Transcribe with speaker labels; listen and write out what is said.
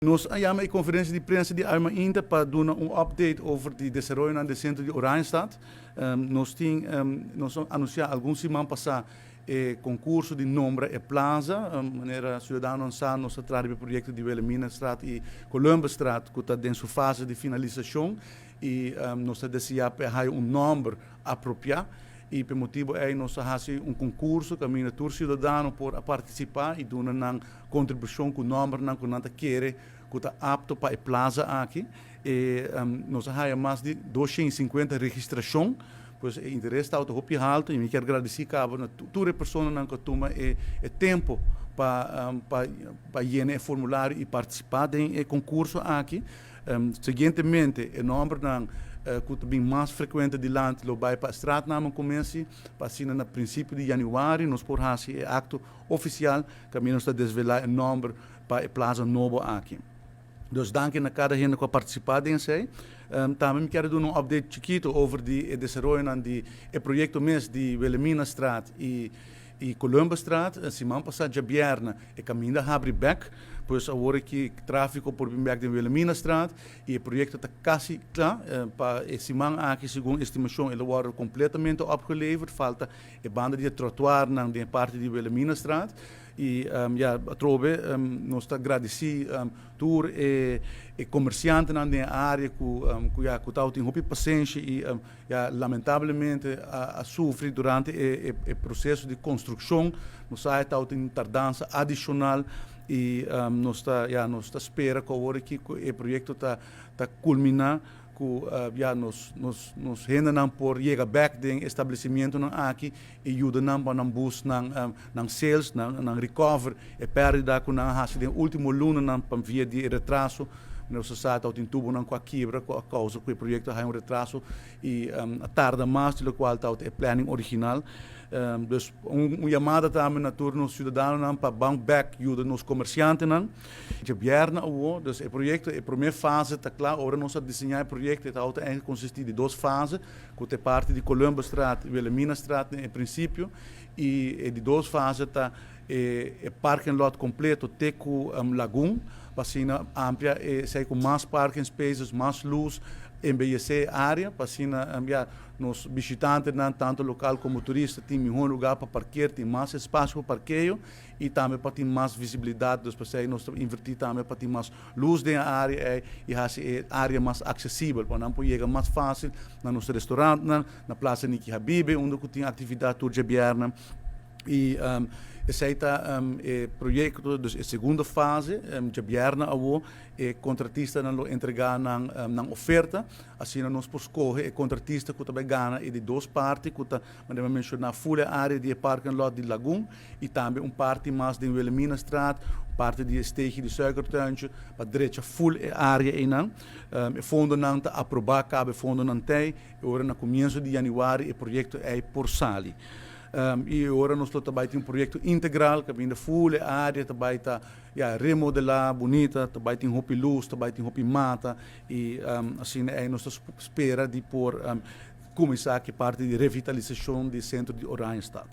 Speaker 1: Nos a yama e konferensia di prensa di awe mainta pa duna un update over di desaroyonan den sentro di Oranjestad. Nos tin nos a anunsiá algun siman pasá e konkurso di nombra e plaza. Manera siudadanonan sa, nos ta traha riba e proyekto di Wilhelminastraat i Columbusstraat ku ta den su fase di finalisashon i nos ta deseá pa e haya un nòmber apropiá i pa e motibu ei nos a hasi un konkurso kaminda tur siudadano por a partisipá i duna nan kontribushon ku nòmbernan ku nan ta kere ku ta apto pa e plaza aki. E nos a haya mas di 250 registrashon, pues e interes tabata hopi haltu i mi kier gradisí kaba na tur e personanan ku a tuma e e tempu pa pa pa yena e formulario i partisipá den e konkurso aki. Siguientemente e nòmbernan ku ta bin mas frekuente dilanti lo bai pa e straatnamen commissie pa asina na prinsipio di yanüari nos por hasi e akto ofisial kaminda nos ta desvelá e nòmber pa e plaza nobo aki. Dus danki na kada hende ku a partisipá den esei. Tambe mi kier a duna un update chikitu over di e desaroyonan di e proyekto mes di Wilhelminastraat i i Columbusstraat. Siman pasá djabièrnè e kaminda a habri bèk, pues awor aki tráfiko por bin bèk den Wilhelminastraat i e proyekto ta kasi kla. Pa e siman aki segun estimashon e lo wòrdu kompletamente opgeleverd, falta e banda di e trotuarnan den e parti di Wilhelminastraat i ya atrobe nos ta gradisí tur e e komersiantenan den e área ku ku ya ku tabatin hopi pasenshi i ya lamentablemente a a sufri durante e e proseso di konstrukshon. Nos sa e tabatin tardansa adishonal i nos ta ya nos ta spera ku awor aki ku e proyekto ta ta kulminá ku ya nos nos nos hendenan por yega bek den establesimientonan aki i yuda nan pa nan boost nan nan sales, nan nan recover e pèrdida ku nan a hasi den último lunanan pa via di e retraso. Nos a sa tabatin tubonan ku a kibra ku a kousa ku e proyekto a haña un retraso i a tarda mas di lokual tabata e planning original. Dus un yamada tambe na tur nos siudadanonan pa ban bek yuda nos komersiantenan. Djabièrnè awor, dus e proyekto, e promé fase ta kla. Ora nos a diseñá e proyekto e tabata eigenlijk konsistí di dos fase, ku ta e parti di Columbusstraat i Wilhelminastraat na e prinsipio i e di dos fase ta e e parking lot kompleto te ku Lagun, pa asina amplia esei ku mas parking spaces, mas lus, embeyesé e área, pa asina ya nos bishitantenan tantu lokal komo turista tin mihó lugá pa parker, tin mas espasio pa parkeo. I tambe pa tin mas visibilidat, dus p'esei nos ta invertí tambe pa tin mas lus den e área ei i hasi e área mas aksesibel pa nan por yega mas fásil na nos restorantnan, na Plaza Niki Habibe unda ku tin aktividat tur djabièrnè. I esei ta e proyekto, dus e segundo fase, djabièrnè awo e kontratistanan lo entregá nan nan oferta, asina nos por skohe e kontratista ku ta bai gana e di dos parti ku ta Manera mi a menshoná, ful e área di e parking lot di Lagun i tambe un parti mas den Wilhelminastraat, un parti di e steegje di Suikertuintje, pa drecha ful e área einan. E fondonan ta aprobá kaba e fondonan tei i ora na komienso di yanüari e proyekto ei por sali. I ora nos lo ta bai tin un proyekto integral kaminda ful e área ta bai ta ya remodelá bunita, ta bai tin hopi lus, ta bai tin hopi mata i asina ei nos ta spera di por Kuminsá ki parti di revitalisashon di sentro di Oranjestad.